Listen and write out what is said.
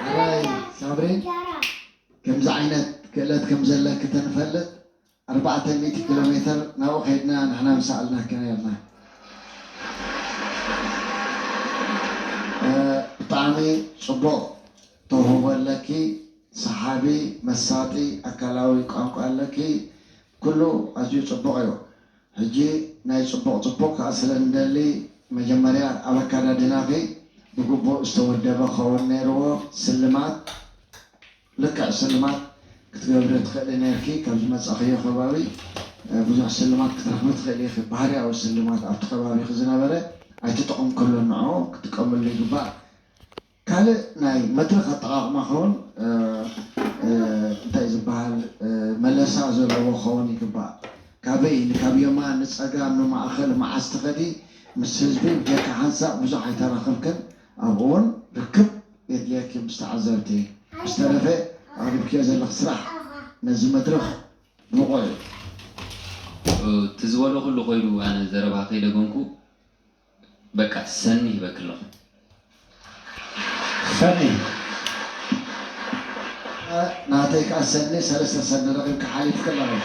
ሕራይ ሳብሪ፣ ከምዚ ዓይነት ክእለት ከም ዘለኪ ተንፈልጥ፣ ኣርባዕተ ሚእቲ ኪሎ ሜትር ናብኡ ከይድና ንሕና ምሰኣልናኪ ነርና። እ፣ ብጣዕሚ ጽቡቕ ተውህቦ ኣለኪ። ሰሓቢ፣ መሳጢ ኣካላዊ ቋንቋ ኣለኪ። ኩሉ ኣዝዩ ጽቡቕ እዩ። ሕጂ ናይ ጽቡቕ ጽቡቕ ከኣ ስለ እንደሊ፣ መጀመርያ ኣብ ኣከዳድናኺ ብግቡእ ዝተወደበ ክኸውን ነይርዎ። ስልማት፣ ልክዕ ስልማት ክትገብሪ ትኽእሊ ነርኪ። ካብ ዝመጻኽዮ ከባቢ፣ እ፣ ብዙሕ ስልማት ክትረኽቢ ትኽእሊ ኢኺ። ባህርያዊ ስልማት ኣብቲ ከባቢኺ ዝነበረ ኣይትጠቐምክሉን፣ ንዕኡ ክትጥቀምሉ ይግባእ። ካልእ ናይ መድረኽ ኣጠቓቕማ ኸውን፣ እ፣ እ፣ እንታይ ዝበሃል፣ እ፣ መለሳ ዘለዎ ኸውን ይግባእ። ካበይ፣ ካብ የማን ንጸጋም ንማእኸል መዓስ ትኸዲ፣ ምስ ህዝቢ ብጀካ ሓንሳእ ብዙሕ ኣይተራኸብክን። ኣብኡ እውን ርክብ የድልየኪ ምስ ተዓዘብቲ። ብዝተረፈ ኣቕሪብክዮ ዘለኺ ስራሕ ነዚ መድረኽ ብቑዕ እዩ። እቲ ዝበሎ ኩሉ ኮይኑ ኣነ ዘረባ ከይደገምኩ በቃ ሰኒ ሂበኪ ኣለኹ። ሰኒ። ናተይ ከኣ ሰኒ፣ ሰለስተ ሰኒ ረኺብካ ሓሊፍኪ ኣለኺ።